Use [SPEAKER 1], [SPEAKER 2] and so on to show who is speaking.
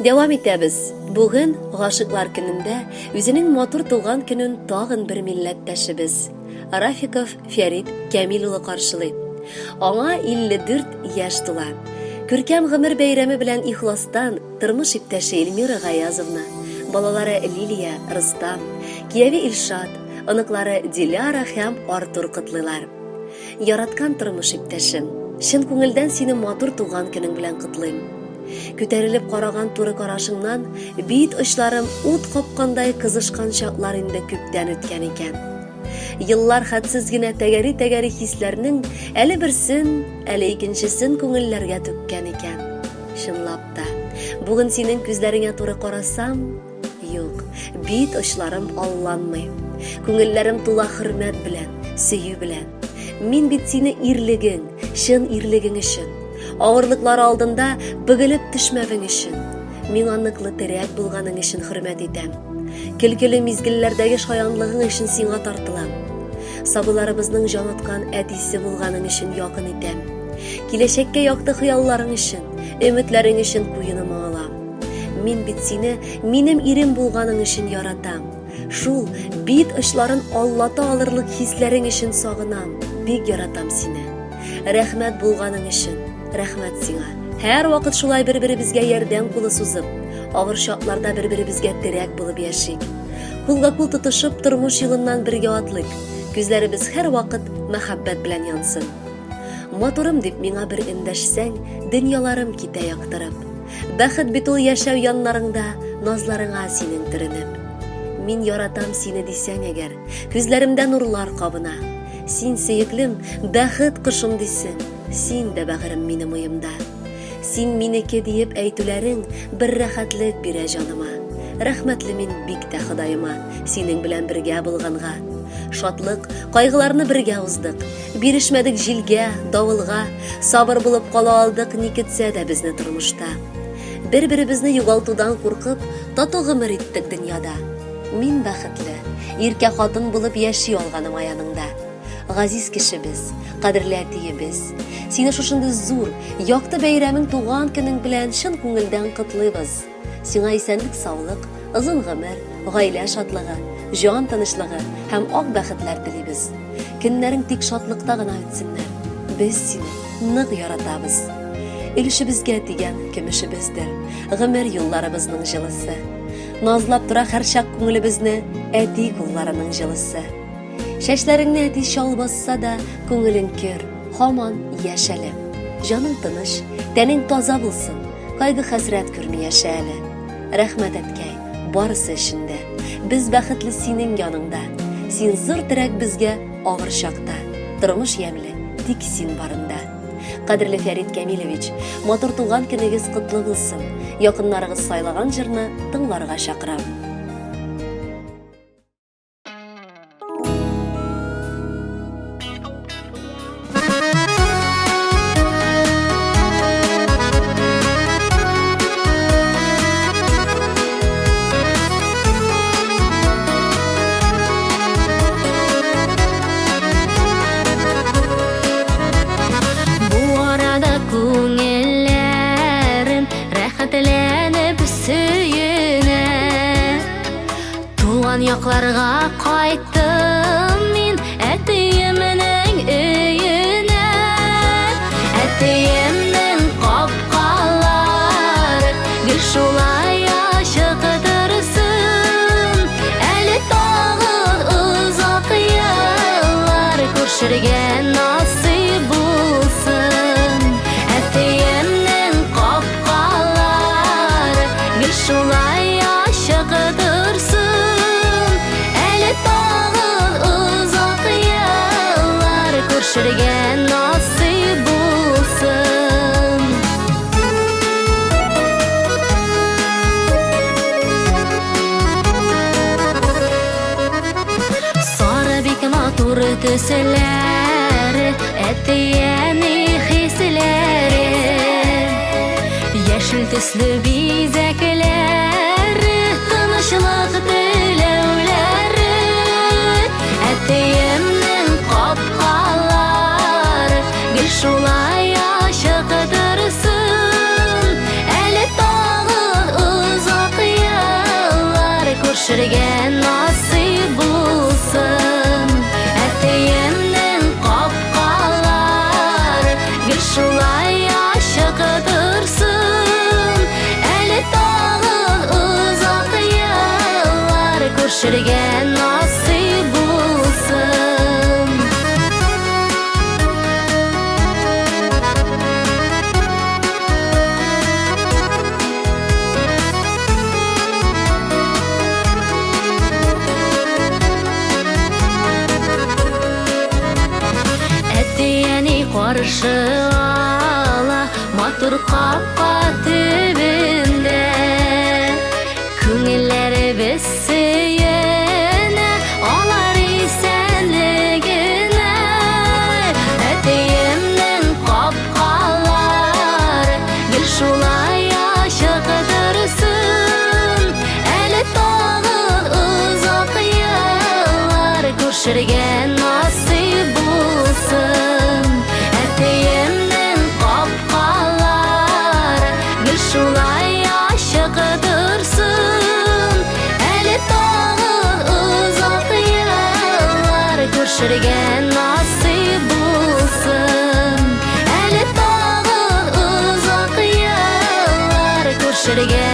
[SPEAKER 1] Дәвам итәбез. Бүген Гашыйклар көнендә үзенең матур туган көнен тагын бер милләттәшебез Рафиков Фәрит Кәмил улы каршылый. Аңа 54 яшь тула. Күркәм гомер бәйрәме белән ихластан тормыш иптәше Эльмира Гаязовна, балалары Лилия, Рустам, кияве Илшат, оныклары Диляра һәм Артур котлыйлар. Яраткан тормыш иптәшем, чын күңелдән сине матур туган көнең белән котлыйм. Күтәрелеп караган туры карашыңнан бит очларым ут капкандай кызышкан чаклар инде күптән үткән икән. Еллар хәтсез генә тәгәри-тәгәри хисләрнең әле берсен, әле икенчесен күңелләргә түккән икән. Чынлап та, бүген синең күзләреңә туры карасам, юк, бит очларым алланмый. Күңелләрем тула хөрмәт белән, сөю белән. Мин бит сине ирлегең, чын ирлегең өчен, авырлыклар алдында бөгелеп төшмәвең өчен, миңа ныклы терәк булганың өчен хөрмәт итәм. Көлкеле мизгелләрдәге шаянлыгың өчен сиңа тартылам. Сабыйларыбызның җан аткан әтисе булганың өчен якын итәм. Киләчәккә якты хыялларың өчен, өметләрең өчен куеныма алам. Мин бит сине минем ирем булганың өчен яратам. Шул бит очларын аллата алырлык хисләрең өчен сагынам. Бик яратам сине. Рәхмәт булганың өчен. Рәхмәт сиңа. Һәрвакыт шулай бер-беребезгә ярдәм кулы сузып, авыр чакларда бер-беребезгә терәк булып яшик. Кулга кул тотышып, тормыш юлыннан бергә атлыйк. Күзләребез һәрвакыт мәхәббәт белән янсын. Матурым дип миңа бер эндәшсәң, дөньяларым китә яктырып. Бәхет бит ул яшәү яннарыңда, назларыңа синең төренеп. Мин яратам сине дисәң әгәр, күзләремдә нурлар кабына. Син сөеклем, бәхет кошым дисең, син дә бәгырем минем уемда. Син минеке диеп әйтүләрең бер рәхәтлек бирә җаныма. Рәхмәтле мин бик тә Ходаема, синең белән бергә булганга. Шатлык, кайгыларны бергә уздык. Бирешмәдек җилгә, давылга, сабыр булып кала алдык, ни көтсә дә безне тормышта. Бер-беребезне югалтудан куркып, тату гомер иттек дөньяда. Мин бәхетле, иркә хатын булып яши алганыма яныңда. Газиз кешебез, кадерле әтиебез, сине шушындый зур, якты бәйрәмең туган көнең белән чын күңелдән котлыйбыз. Сиңа исәнлек-саулык, озын гомер, гаилә шатлыгы, җан тынычлыгы һәм ак бәхетләр телибез. Көннәрең тик шатлыкта гына үтсеннәр. Без сине нык яратабыз. Өлешебезгә тигән көмешебездер, гомер юлларыбызның җылысы. Назлап тора һәрчак күңелебезне әти кулларының җылысы. Чәчләреңне әти чал басса да, күңелең көр, һаман яшь әле. Җаның тыныч, тәнең таза булсын, кайгы-хәсрәт күрми яшә әле. Рәхмәт, әткәй, барысы өчен дә. Без бәхетле синең яныңда. Син зур терәк безгә авыр чакта. Тормыш ямьле, тик син барында. Кадерле Фәрит Кәмилевич, матур туган көнегез котлы булсын. Якыннарыгыз сайлаган җырны тыңларга чакырам.
[SPEAKER 2] Бу арада күңелләрем рәхәтләнеп сөенә. Туган якларга кайттым мин әтиемнең өенә. Әтиемнең капкалары гел шулай ачык торсын. Әле тагын озак еллар күрешергә насыйп булсын. Әтиемнең капкалары гел шулай ачык торсын. Әле тагын озак еллар күрешергә насыйп булсын. Сары бик матур төсләре, әти-әни хисләре. Яшел төсле бизәкләре, тынычлык теләүләре. Әтиемнең капкалары гел шулай ачык торсын. Әле тагын. Күршергә насыйп булсын. Әтиемнең капкалары гел шулай ачык торсын. Әле тагын озак еллар күршергә насыйп булсын. Әти-әни каршы ала матур капка төбендә. Күңелләребез сөенә алар исәнлегенә. Әтиемнең капкалары гел шулай ачык торсын. Әле тагын озак еллар күршергә насыйп булсын. Әтиемнең капкалары гел шулай ачык торсын. Әле тагын озак еллар күршергә насыйп булсын. Әле тагын озак еллар күршергә